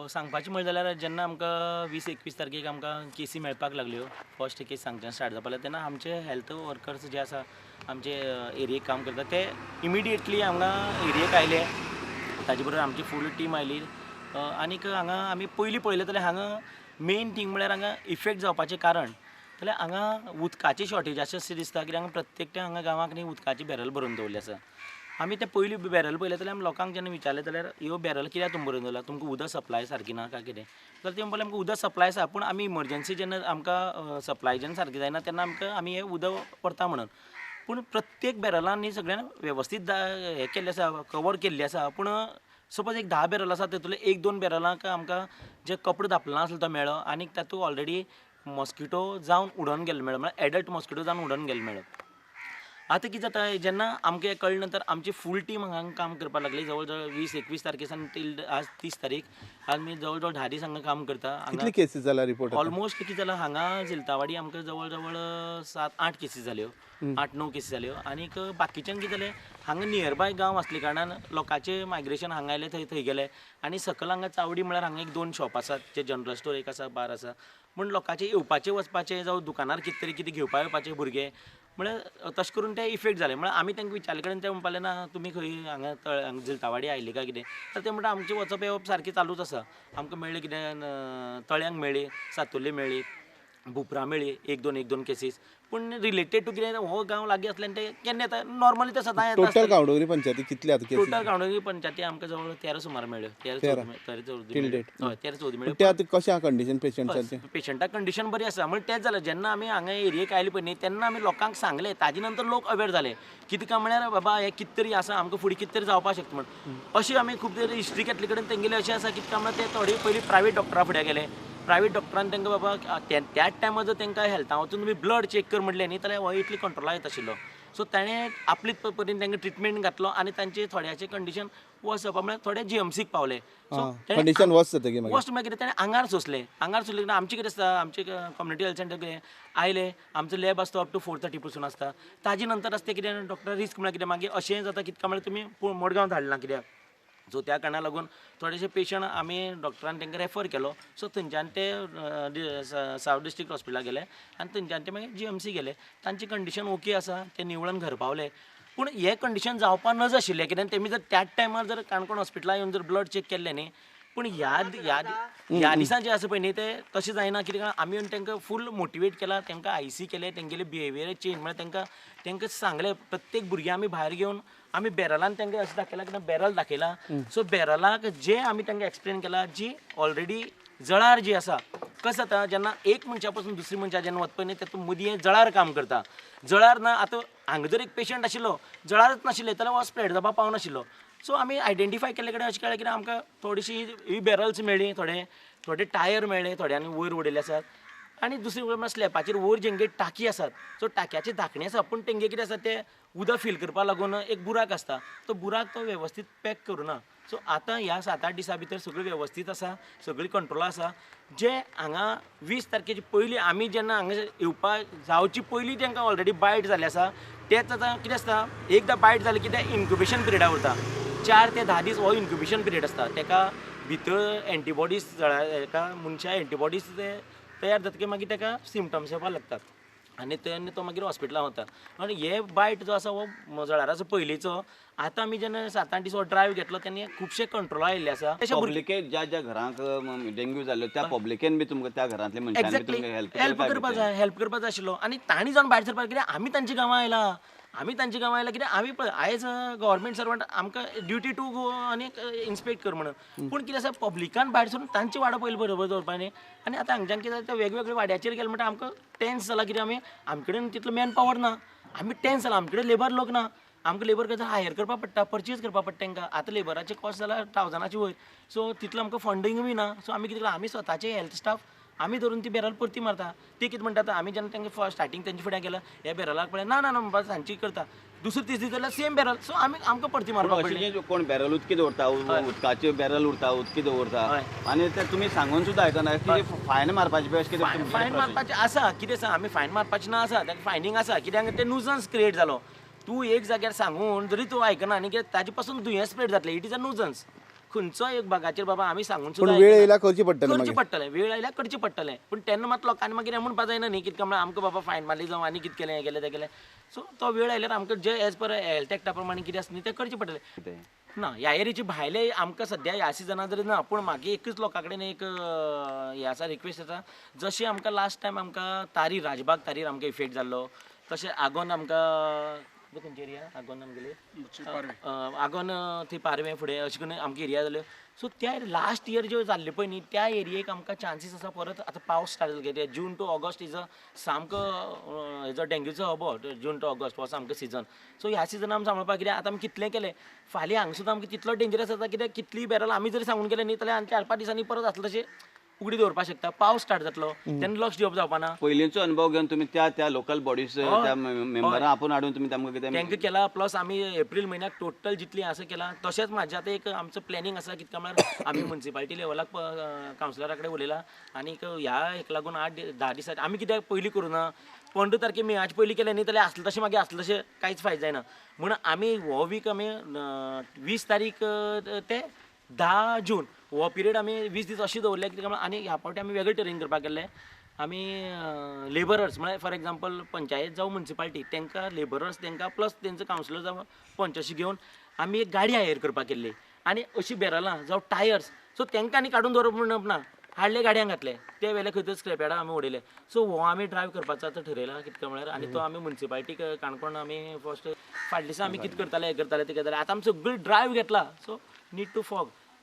सांगपाचें म्हणलें जाल्यार जेन्ना आमकां 20-21 तारखेक आमकां केसी मेळपाक लागल्यो, फर्स्ट केस सांगच्यान स्टार्ट जावपाक लागली तेन्ना आमचे हेल्थ वर्कर्स जे आसा आमचे एरियेक काम करता ते इमिडिएटली हांगा एरियेक आयले. ताजे बरोबर आमची फूल टीम आयली. आनीक हांगा आमी पयलीं पळयलें जाल्यार हांगा मेन थींग म्हळ्यार हांगा इफेक्ट जावपाचें कारण जाल्यार हांगा उदकाची शॉर्टेज आसा अशें दिसता, कित्याक हांगा प्रत्येक हांगा गांवांक न्ही उदकाची बॅरल भरून दवरली आसा. आमी ते पयलीं बॅरल पळयलें जाल्यार आमी लोकांक जेन्ना विचारलें जाल्यार ह्यो बॅरल कित्याक तुमी भरून दवरला, तुमकां उदक सप्लाय सारकी ना काय कितें, जाल्यार ते म्हणपाक आमकां उदक सप्लाय आसा, पूण आमी इमर्जन्सी जेन्ना आमकां सप्लाय जेन्ना सारकी जायना तेन्ना आमकां आमी हें उदक व्हरता म्हणून. पूण प्रत्येक बॅरलान न्ही सगळ्यान वेवस्थीत हें केल्लें आसा, कवर केल्लें आसा. पूण सपोज एक 10 बॅरल आसा तेतूंतले 1-2 बॅरलांक आमकां जे कपडो धांपलो नासलो तो मेळ्ळो आनी तातूंत ऑलरेडी मॉस्किटो जावन उडोवन गेल्लो मेळ्ळो, म्हळ्यार एडल्ट मॉस्किटो जावन उडोवन गेल्लो मेळ्ळो. आतां कितें जाता जेन्ना आमकां हें कळ्ळें नंतर आमची फूल टीम हांगा काम करपाक लागली. जवळ जवळ 20-21 तारखे सावन टील आज 30 तारीख आमी जवळ जवळ 10 दीस हांगा काम करता. कितले केसीस जाला रिपोर्ट? ऑलमोस्ट कितें जालां हांगा झिलतावाडी आमकां जवळ जवळ 7-8 केसीस जाल्यो, 8-9 केसीस जाल्यो. आनीक बाकीच्यांक कितें जालें हांगा नियरबाय गांव आसले कारणान लोकांचें मायग्रेशन हांगा आयलें थंय थंय गेले. आनी सकयल हांगा चावडी म्हळ्यार हांगा 1-2 शॉप आसात, जे जनरल स्टोर एक आसा, बार आसा, पूण लोकांचें येवपाचें वचपाचें जावं दुकानार कितें तरी कितें घेवपा येवपाचें भुरगे म्हळ्यार तशें करून ते इफेक्ट जाले. म्हळ्यार आमी तांकां विचारले कडेन ते म्हणपाक लागले ना तुमी खंय हांगा हांगा झिलतावाडी आयले काय कितें, तर ते म्हणटा आमचें वचप येवप सारकें चालूच आसा. आमकां मेळ्ळें कितें तळ्यांक मेळ्ळी, सातोली मेळ्ळी, भुपरा मेळ्ळी 1-2 केसीस. पूण रिलेटेड टू कितें हो गांव लागीं आसल्यान ते केन्ना येता नॉर्मली ते सदां येता. टोटल गांवडोंगरी पंचायती कितले आतां केसीस? टोटल गांवडोंगरी पंचायती आमकां जवळ 13 सुमार मेळ्ळ्यो, 13-14 हय 13-14 मेळ्ळ्यो. ते आतां कशें आहा कंडिशन पेशंटाचें? पेशंटा कंडिशन बरी आसा. म्हणजे तेंच जालें जेन्ना आमी हांगा एरियेक आयले पळय न्ही तेन्ना आमी लोकांक सांगलें, ताजे नंतर लोक अवेर जाले कितें काय म्हळ्यार बाबा हें कितें तरी आसा, आमकां फुडें कितें तरी जावपाक शकता म्हण. अशी आमी खूब हिस्ट्री घेतले कडेन तेंगेली अशें आसा कितें काय म्हळ्यार ते थोडे पयलीं प्रायवेट डॉक्टरा फुडें गेले. प्रायवेट डॉक्टरान तांकां बाबा त्याच टायमार जर तांकां हेल्था वचून तुमी ब्लड चॅक कर म्हणलें न्ही जाल्यार हो इतली कंट्रोला येत आशिल्लो. सो ताणें आपले परीन तांकां ट्रिटमेंट घातलो आनी तांचे थोड्याचें कंडिशन वर्स जावपा म्हळ्यार थोडे जीएमसीक पावले. सो कंडिशन वर्स जातकीर वर्स मागीर कितें ताणें आंगार सोंसलें. आंगार सोंसलें कितें आमचें कितें आसता आमचें कम्युनिटी हेल्थ सेंटर कितें आयले आमचो लॅब आसता अप टू 4:30 पसून आसता. ताजे नंतर आसता कितें डॉक्टर रिस्क म्हळ्यार कितें मागीर अशें जाता कितें म्हळ्यार तुमी मडगांव धाडना कित्याक, सो त्या कारणाक लागून थोडेशे पेशंट आमी डॉक्टरान तांकां रेफर केलो. सो थंयच्यान ते सावथ डिस्ट्रिक्ट हॉस्पिटलाक गेले आनी थंयच्यान ते मागीर जीएमसी गेले. तांची कंडिशन ओके आसा, ते निवळून घर पावले. पूण हें कंडिशन जावपा नज आशिल्लें कित्याक तेमी जर त्याच टायमार जर काणकोण हॉस्पिटलान येवन जर ब्लड चॅक केल्लें न्ही, पूण ह्या ह्या ह्या दिसान जें आसा पळय न्ही ते तशें जायना कित्याक आमी येवन तांकां फूल मोटिवेट केला, तांकां आयसी केलें, तेंगेलें बिहेवियर चेंज म्हळ्यार तांकां तांकां सांगलें. प्रत्येक भुरग्यां आमी भायर घेवन आमी बॅरलान तांकां अशें दाखयलां की बॅरल दाखयलां. सो बॅरलाक जे आमी तांकां एक्सप्लेन केलां जी ऑलरेडी जळार जी आसा कशें जाता जेन्ना एक मनशा पासून दुसरी मनशा जेन्ना वता पळय न्ही तातूंत मदीं जळार काम करता. जळार ना आतां हांगा जर एक पेशंट आशिल्लो जळारच नाशिल्लें जाल्यार हो स्प्रेड जावपाक पावनाशिल्लो. सो आमी आयडेंटिफाय केल्ले कडेन अशें कळ्ळें की आमकां थोडीशी ही बॅरल्स मेळ्ळी, थोडे थोडे टायर मेळ्ळे, थोड्यांनी वयर उडयले आसात. आनी दुसरी म्हणल्यार स्लॅपाचेर वयर जेंगे टाकी आसात सो टाक्याची धाकणी आसा पूण तेंगे कितें आसा ते उदक फील करपाक लागून एक बुराक आसता तो बुराक तो वेवस्थीत पॅक करुना. सो आतां ह्या 7-8 दिसां भितर सगळें वेवस्थीत आसा, सगळी कंट्रोला आसा. जे हांगा 20 तारखेची पयलीं आमी जेन्ना हांगा येवपा जावची पयलीं तांकां ऑलरेडी बायट जाल्लें आसा. तेच आतां कितें आसता एकदां बायट जालें की तें इन्क्युबेशन पिरियडा उरता, 4 ते 10 दीस हो इन्क्युबेशन पिरियड आसता. ताका भितर एंटीबॉडीज एका मनशा एंटीबॉडीज ते तयार जातकीर मागीर ताका सिमटम्स येवपाक लागतात आनी तेन्ना तो मागीर हॉस्पिटलान वता. आनी हे बायट जो आसा हो जळाराचो पयलींचो. आतां आमी जेन्ना 7-8 दीस हो ड्रायव्ह घेतलो तेन्ना खुबशे कंट्रोला आयिल्ले आसा. पब्लिकेक ज्या ज्या घरांक डेंग्यू जाल्लो त्या पब्लिकेन बी तुमकां त्या घरांतल्या मनशांनी हेल्प करपाक जाय, हेल्प करपाक जाय आशिल्लो. आनी तांणी जावन भायर सरपाक कित्याक आमी तांच्या गांवां आयला, आमी तांच्या गांवां आयला कित्याक आमी पळय आयज गव्हर्मेंट सर्वंट आमकां ड्युटी टू गो आनी इन्स्पेक्ट कर म्हणून. पूण कितें आसा पब्लिकान भायर सरून तांचे वाडो पयलीं बरोबर दवरपा न्ही. आनी आतां हांगच्यान कितें जाता वेगवेगळ्या वाड्याचेर गेले म्हणटा आमकां टेन्स जाला कित्याक आमी आमचे कडेन तितलो मॅन पावर ना, आमी टेन्स जाला, आमचे कडेन लेबर लोक ना, आमकां लेबर कसो हायर करपाक पडटा, परचेज करपाक पडटा तांकां. आतां लेबराचे कॉस्ट जाला 1000 वयर, सो तितलो आमकां फंडींग बी ना. सो आमी कितें करता आमी स्वताचे हेल्थ स्टाफ आमी धरून ती बॅरल परती मारता. ती कितें म्हणटा आमी जेन्ना तांकां स्टार्टींग तेंचे फुड्यान गेला ह्या बॅरलाक पळय ना ना ना म्हणपाक सांची करता, दुसरी तिसरी जाल्यार सेम बॅरल. सो आमी आमकां परती मारपाक पडली. कोण बॅरल उदकी दवरता, उदकाचे बॅरल उरता, उदकी दवरता आनी ते तुमी सांगून सुद्दां आयकना की फायन मारपाची बी अशें कितें फायन मारपाचें आसा. कितें आसा आमी फायन मारपाचें ना आसा, ताका फायनींग आसा कित्याक ते नुजन्स क्रिएट जालो. तूं एक जाग्यार सांगून जरी तूं आयकना आनी कितें ताजे पासून दुयेंस स्प्रेड जातलें, it is a nuisance. खंयचो एक भागाचेर बाबा आमी सांगून पूण सुद्दां वेळ येयला करची पडटली करचें मागीर. पडटलें, वेळ आयल्यार करचें पडटलें. पूण तेन्ना मात लोकांनी मागीर हें म्हणपा जायना न्ही कितकें म्हळ्यार आमकां बाबा फायन मारली जावं आनी कितें केलें हें केलें तें केलें. सो तो वेळ आयल्यार आमकां जे एज पर हेल्थ एक्टा प्रमाणे कितें आसा न्ही तें करचें पडटलें. ना ह्या एरियाचे भायले आमकां सद्या ह्या सिजना जरी ना, पूण मागीर एकूच लोकां कडेन एक हें आसा, रिक्वेस्ट आसा. जशें आमकां लास्ट टायम आमकां तारीर राजबाग तारीर आमकां इफेक्ट जाल्लो, तशें आगोन आमकां खंयची एरिया आगोन आमगेली आगोन थंय पारवें फुडें अशें करून आमकां एरिया जाल्यो. सो त्या लास्ट इयर ज्यो जाल्ले पळय न्ही त्या एरियेक आमकां चान्सीस आसा परत आतां पावस स्टार्ट जालो कित्याक जून टू ऑगस्ट is a सामको हेजो डेंग्यूचो हबो, जून टू ऑगस्ट हो सामको सिजन. सो ह्या सिजनान आमी सांबाळपाक कित्याक आतां आमी कितलें केलें फाल्यां हांगा सुद्दां आमकां तितलो डेंजरस जाता कित्याक कितलीं बॅरल आमी जरी सांगून गेले न्ही जाल्यार आनी 4-5 दिसांनी परत आसलो तशें उगडी दवरपाक शकता. पावस स्टार्ट जातलो तेन्ना लक्ष दिवप जावपा ना. पयलींचो अनुभव घेवन तुमी त्या त्या लोकल बॉडीज त्या मेंबरां आपोवन हाडून तुमी तांकां कितें तांकां केला. प्लस आमी एप्रील म्हयन्याक टोटल जितली आसा केला. तशेंच म्हाजें आतां एक आमचो प्लॅनिंग आसा कितकें म्हळ्यार आमी मुन्सिपालिटी लेवलाक कावन्सिलरा कडेन उलयला आनीक ह्या हेका लागून 8-10 दिसांनी आमी कित्याक पयलीं करूं ना 15 तारखे मेयाचे पयलीं केलें न्ही जाल्यार आसलें तशें मागीर आसलें तशें कांयच फायदो जायना. म्हूण आमी हो वीक आमी 20 तारीख ते 10 जून हो पिरियड आमी 20 दीस अशें दवरले कित्याक म्हळ्यार आनी ह्या फावटी आमी वेगळें ट्रेनींग करपाक गेल्ले. आमी लेबरर्स म्हळ्यार फॉर एग्जाम्पल पंचायत जावं मुन्सिपालिटी तांकां लेबरर्स तांकां प्लस तेंचो कावन्सिलर जावं पंच अशें घेवन आमी एक गाडी हायर करपाक केल्ली आनी अशीं बॅरलां जावं टायर्स सो तांकां आनी काडून दवरप म्हणप ना, हाडले गाडयांक घातले ते वेले खंय तरी स्क्रॅप यार्डाक आमी उडयले. सो हो आमी ड्रायव करपाचो आतां ठरयला कितकें म्हळ्यार आनी तो आमी मुन्सिपालिटीक काणकोण आमी फर्स्ट फाटल्या दिसा आमी कितें करताले हें करताले तें करताले, आतां आमी सगळी ड्रायव घेतला. So need to fog.